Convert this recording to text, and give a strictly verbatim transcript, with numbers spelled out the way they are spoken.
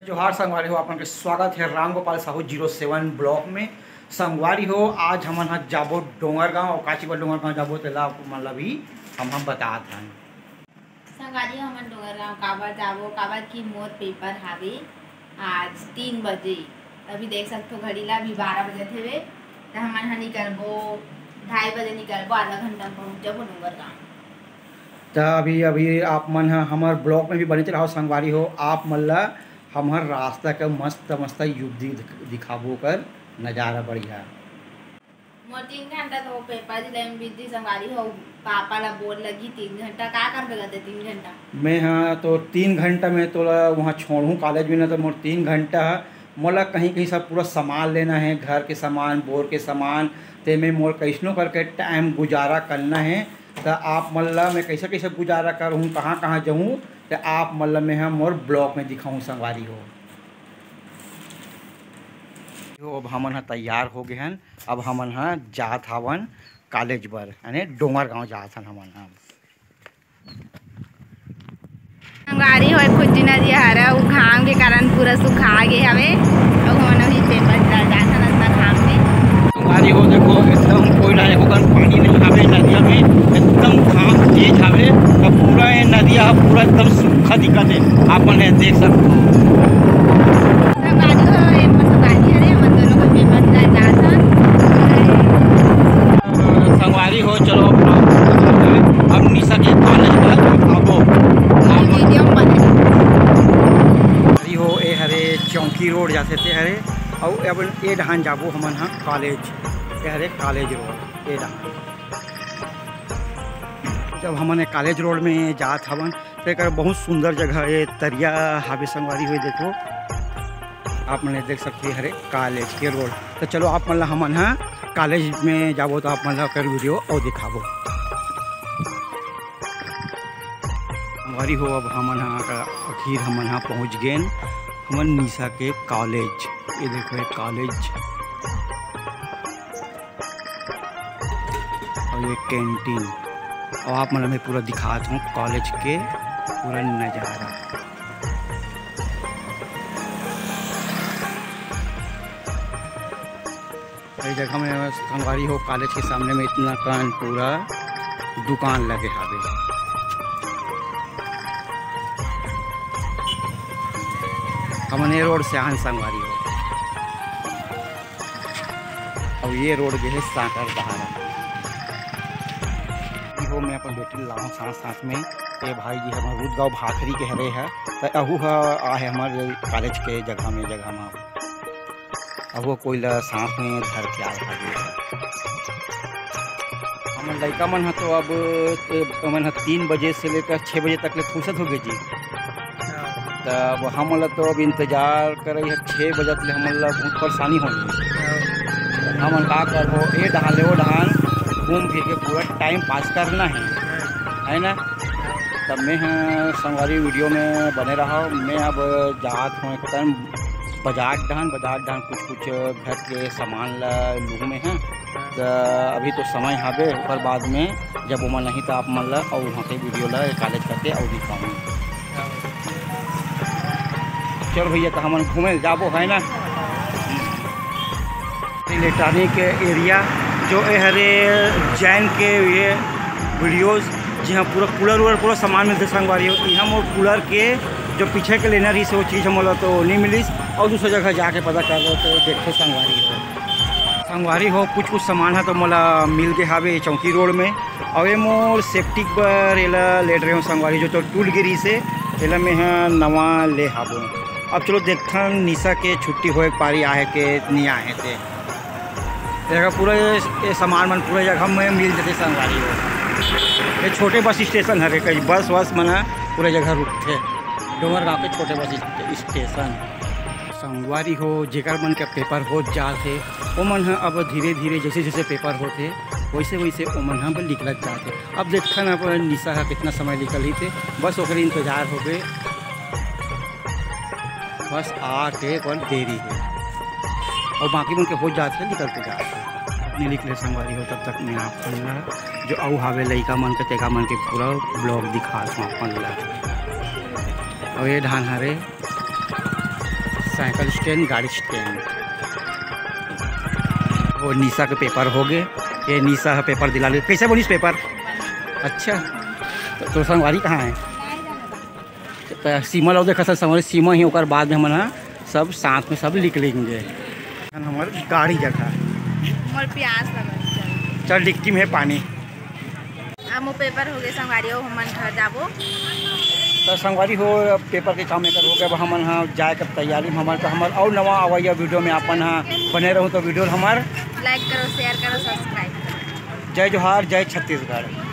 जोहार संगवारी हो, आप मन के स्वागत हे Ram Gopal Sahu zero seven blog में। संगवारी हो, आज हमन ह जाबो डोंगरगांव, अउ काची बर डोंगरगांव जाबो, तेला आप मन ला भी हम, हम बतात हन। संगवारी हो, हमन डोंगरगांव काबर जाबो, काबर कि मोर पेपर हावे आज तीन बजे। अभी देख सकथो घड़ी ला, अभी बारह बजत हेवे, त हमन ह निकलबो, ढाई बजे निकलबो, आधा घंटा में पहुंच जाबो डोंगरगांव। त अभी, अभी आप मन ह हमर ब्लॉग में भी बने रहो संगवारी हो, आप मन ला हमर रास्ता के मस्त मस्त युग दि-, दिखाबो कर नजारा बढ़िया। मोर तीन घंटा तो पेपर दिले में बीत दी संगवारी हो, पापा ला बोल लगी तीन घंटा, का करबे करते तीन घंटा? मैं हाँ तो तीन घंटा में तोला वहाँ छोड़हूँ कॉलेज में, ना तो मोर तीन घंटा ह, मोला कहीं कहीं सब पूरा सामान लेना है, घर के सामान, बोर के सामान, ते में मोर कैसनो करके टाइम गुजारा करना है। त आप मन ला मैं कैसे कैसे गुजारा करहूँ, कहाँ कहाँ जाऊँ, त आप मन ला मैं ह मोर ब्लॉग में दिखाऊँ संगवारी हो। यो, अब हमन ह तैयार हो गए हन, अब हमन ह जात हवन कॉलेज बर, यानी डोंगरगांव जात हन हमन ह। संगवारी हो, खुज्जी नदिया हरा, उ घाम के कारण पूरा सुखा गे हवे। अउ हमन अभी पेपर जा-, जाथन अतना घाम में। संगवारी हो, देखो, एकदम कोई ना एको कन पानी नहीं हवे नदिया में, एकदम घाम तेज हवे। अब पूरा ये नदिया ह पूरा एकदम सूखा दिखत हे, आप मन ह देख सकते हो। संगवारी हो, ये मस्त पानी हरे, हमन दोनों को पेपर जा-, जाथन। संगवारी हो, चलो अब, अब निशा के कॉलेज में आबो। वीडियो में बने। संगवारी हो, ए हरे चौकी रोड जाथे ते हरे, अउ अब ए डहान जाबो हमन ह कॉलेज। ए हरे कॉलेज रोड, ए डहान। जब हमन ए कॉलेज रोड में जात हवन, तो एकर बहुत सुंदर जगह ए, तरिया हावे संगवारी हो, देखो। आप मन देख सकते हरे कॉलेज के रोड। तो चलो आप मन ला हमन ह कॉलेज में जाबो तो आप मन ला ओकर वीडियो अउ दिखाबो। संगवारी हो, अब हमन ह आखिर हमन ह पहुँच गेन हमन निशा के कॉलेज। ये देखो ये कॉलेज। अउ ये कैंटीन। अउ आप मन ल मैं पूरा दिखात हूँ कॉलेज के पूरा नज़ारा। ये जगह में संगवारी हो, कॉलेज के सामने में इतना कन पूरा दुकान लगे हावे। हमन ये रोड से आन संगवारी हो। अउ ये रोड गे हे सांकर डहार। हो, मैं अपन बेटी ला लाहूँ साथ साथ में। ये भाई जी हमर रूदगांव भाखरी के हरे ह, त अहू ह आहे हमर कॉलेज के जगह में, जगह में अहू कोई ला साथ में धर के आए हवे। हमर लइका मन ह तो अब, ए, मन ह तीन बजे से लेकर छः बजे तक ले फुर्सत हो गई जी। तब हमन ल तो अब इंतजार करई है, छः बजत ले हमन ल बहुत परेशानी होही। हमन का करबो, ए डहान ले ओ डहान घूम फिर के पूरा टाइम पास करना है, है ना? तब मैं ह संगवारी वीडियो में बने रहो। मैं अब जात हूँ एक कन बाजार डहान, बाजार डहान कुछ कुछ घर के सामान ल लूँ मैं ह। त अभी तो समय हावे, ओकर बाद में जब ओमन नहीं त आप मन ल अउ वहाँ के वीडियो ल कॉलेज करके अउ दिखाऊँ। चल भैया, तो हमन घूमे जाबो, है ना? इलेक्ट्रॉनिक एरिया जो ए हरे जैन के ये वीडियोज, जी हाँ, पूरा कूलर वूलर पूरा सामान मिलते संगवारी हो। यहाँ मोर कूलर के जो पीछे के लेना रही से वो चीज़ हमला तो नहीं मिलिस, और दूसरा जगह जाके पता कर लो तो देखो संगवारी हो। संगवारी हो, कुछ कुछ सामान है तो मोला मिल गए हावे चौकी रोड में। अउ ये मोर सेप्टिक बर एला लेट रहे हो संगवारी, जो तो टूट गिरी से एला मैं ह नवा ले हाबो। अब चलो देखथन निशा के छुट्टी होए पारी आहे के नहीं आहे ते। देखा पूरा ये, ये सामान मन पूरा जगह में मिल जथे संगवारी हो। ये छोटे बस स्टेशन हरे, कई बस वस मन ह पूरा जगह रुकथे। डोंगरगांव के छोटे बस स्टेशन। संगवारी हो, जेकर मन के पेपर हो जात हे, ओमन ह अब धीरे-धीरे जैसे-जैसे पेपर होत हे, वैसे-वैसे ओमन ह अब निकलत जात हे। अब देखथन अब निशा ह कितना समय निकलही ते, बस ओकर इंतजार होबे। बस आके ओकर देरी हे, अउ बाकी मन के हो जात हे, निकल के जात हे। निकले संगवारी हो, तब तक मैं आप मन ल जो अउ हावे लइका मन के, तेका मन के पूरा ब्लॉग दिखात हूँ आप मन ल। अउ ये ढान हरे साइकिल स्टैंड, गाड़ी स्टैंड। वो निशा के पेपर हो गए। ये निशा ह पेपर दिला ले। कैसे बनिस पेपर? अच्छा। तो तोर संगवारी कहाँ है? तो सीमा ला देखा था, संगवारी सीमा ही, ओकर बाद में हमन ह सब साथ में सब निकलेंगे। हमारे गाड़ी जगह। मोर प्यास लगत हे। चल, डिक्की में है पानी। अब वो पेपर हो गए संगवारी हो, हमन घर जाबो। तो संगवारी हो, अब पेपर के काम एकर हो गया, अब हमन ह जाए के तैयारी में हमन, तो हमर अउ नवा अवैया वीडियो में अपन ह बने रहू, तो वीडियो ल हमर लाइक करो, शेयर करो, सब्सक्राइब करो। जय जोहार, जय छत्तीसगढ़।